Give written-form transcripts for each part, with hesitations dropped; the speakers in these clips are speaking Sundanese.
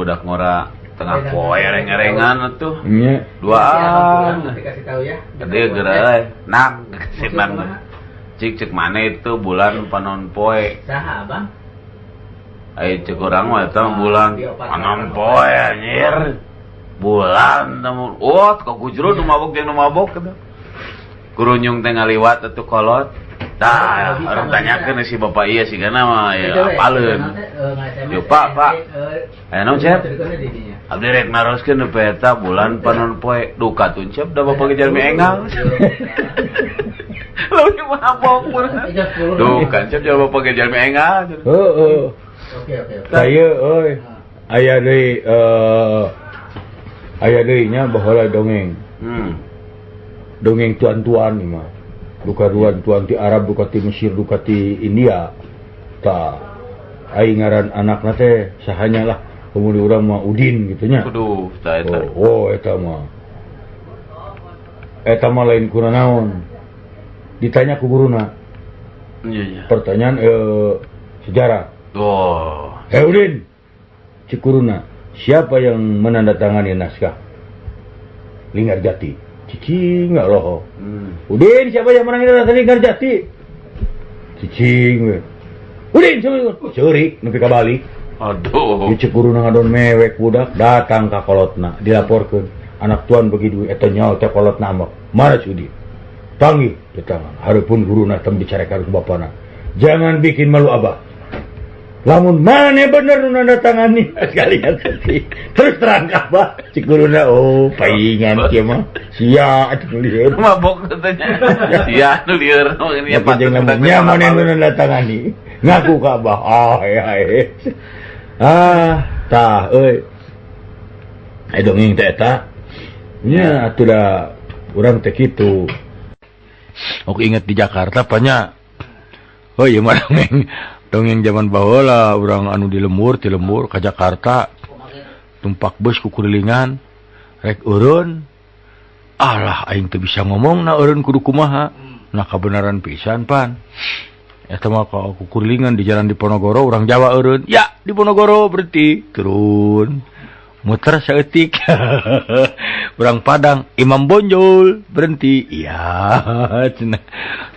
Budak ngora tengah poe reng-rengan atuh. Nya. Duaan. Nanti kasih tahu ya. Gede geura nak sinan. Cik cek mana itu bulan panon poe. Saha, Abang? Ai cek urang mah eta bulan panon poe anjir. Bulan temu. Oh, kagujrun nu mabok jeung nu mabok kitu. Kurunyung teh ngaliwat atuh kolot. Tah, orang tanyakeun si bapak ieu sigana mah ya apaleun. Yo Pak, Pak. Aya naon Cep? Abdi rek naroskeun nu eta bulan panon poe duka tuncep da bapak ge jalmi engal. Leuwih mabok meureun. Duka Cep jalma bapak ge jalmi engal. Heeh. Oke, oke, oke. Saya euy aya deui aya deui nya baheula dongeng. Dongeng tuan-tuan ieu mah. Duka tuan ti Arab, duka ti Mesir, duka ti India. Tah, aing ngaran anakna teh sahanya lah. Kemudian urang mah Udin gitu nya. Aduh, tah eta. Oh, eta mah. Eta mah lain kuna naon. Ditanya ku guruna. Iya, iya. Pertanyaan sejarah. Oh. Hei Udin, cik guruna, siapa yang menandatangani naskah Linggarjati? Cicing nggak loh. Udin siapa yang menandatangani Linggarjati? Cicing we. Udin siapa? Ceurik nepi ka balik. Aduh. Cik guruna ngadon mewek budak datang ka kolotna dilaporkeun. Anak tuan begitu eta nyaho teh kolotna ambek. Mana si Udin? Panggil di tangan. Hareupeun guruna tem dicarekan ku bapana. Jangan bikin malu abah. Lamun mana bener nu nandatangani sekalian tadi. Terus terang ka abah cik guruna oh paingan kieu mah. Sia atuh lieur. Mabok katanya. Sia nu lieur nya patut nya mana nu nandatangani. Ngaku ka abah. Ah ya. Ah tah euy. Ai dongeng teh eta. Nya atuh da urang teh kitu. Oke inget di Jakarta banyak. Oh iya mah dongeng. Dongeng zaman baheula urang anu di lembur, ti lembur ka Jakarta. Tumpak bus kukurilingan rek eureun. Alah aing teu bisa ngomong na eureun kudu kumaha. Nah kabenaran pisan pan. Eta mah ka kukurilingan di jalan Diponegoro urang Jawa eureun. Ya, Diponegoro berhenti turun. Muter saeutik. Urang Padang Imam Bonjol berhenti. Iya, cenah.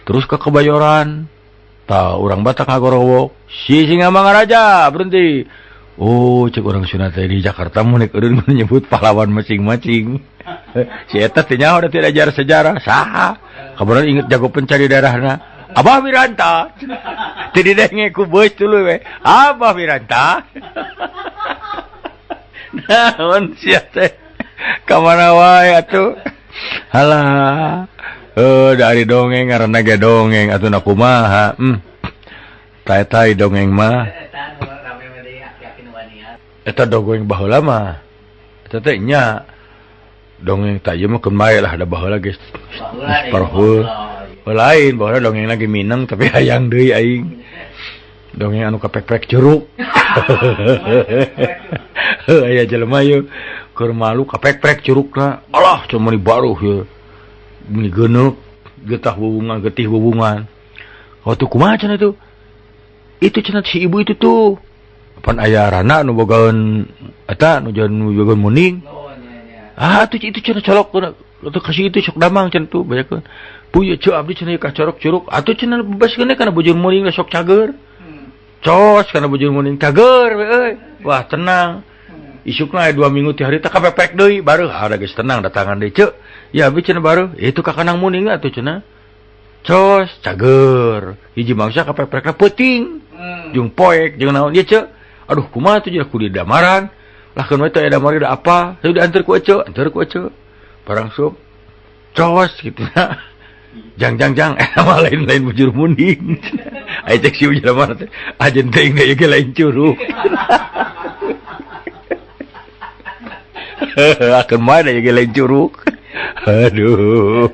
Terus ke Kebayoran. Tah urang Batak ngagorowok, si Singamangaraja berhenti. Oh, cek urang Sunda teh di Jakarta mun rek eureun menyebut pahlawan masing-masing. Si eta teh nyaho da teu diajar sejarah, saha? Kabaran inget jago pencari daerahna. Abah Wiranta. Teu didenge ku beus tuluy we. Abah Wiranta. Naon sia teh? Ka mana wae atuh? Halah. Dari dongeng ngaranna ge dongeng atuh na kumaha. Tai-tai dongeng mah. Eta dongeng baheula mah. Eta teh nya dongeng tah ieu mah keun bae lah da baheula geus parhul. Lain baheula dongeng lagi mineng tapi hayang deui aing. Dongeng anu kapek-pek curug. Aya jelema ieu keur malu kapek-pek curugna. Alah cuma ni baruh ieu. Meni geuneup getah wuwungan getih wuwungan. Waktu kumaha cenah itu? Itu cenah si ibu itu tuh. Pan aya rana nu bogaeun eta nu bogaeun muning. Ah tuh itu cenah colok atuh kasih itu sok damang cenah tuh banyakeun. Puy ceu abdi cenah ka corok curug atuh cenah bebaskeun kana bujur muning sok cager. Cos kana bujur muning cager we euy. Wah tenang. Isukna aya 2 minggu ti harita kapepek deui bareuh ada geus tenang datangan deui ceu. Ya abdi cenah bareuh itu ka kanang muning atuh cenah. Cos cager. Hiji mangsa kapepekna peuting. Jeung poek jeung naon ieu ceu. Aduh kumaha tuh jeung kudu damaran. Lah keun we teh aya damar da apa? Saya diantar ku eceu, antar ku eceu. Barang sup. Cos kitu na. Jang jang jang eta mah lain-lain bujur muning. Aya cek si jelema teh ajen teuing deui ge lain curug. Akan mana ya lain curug. Aduh.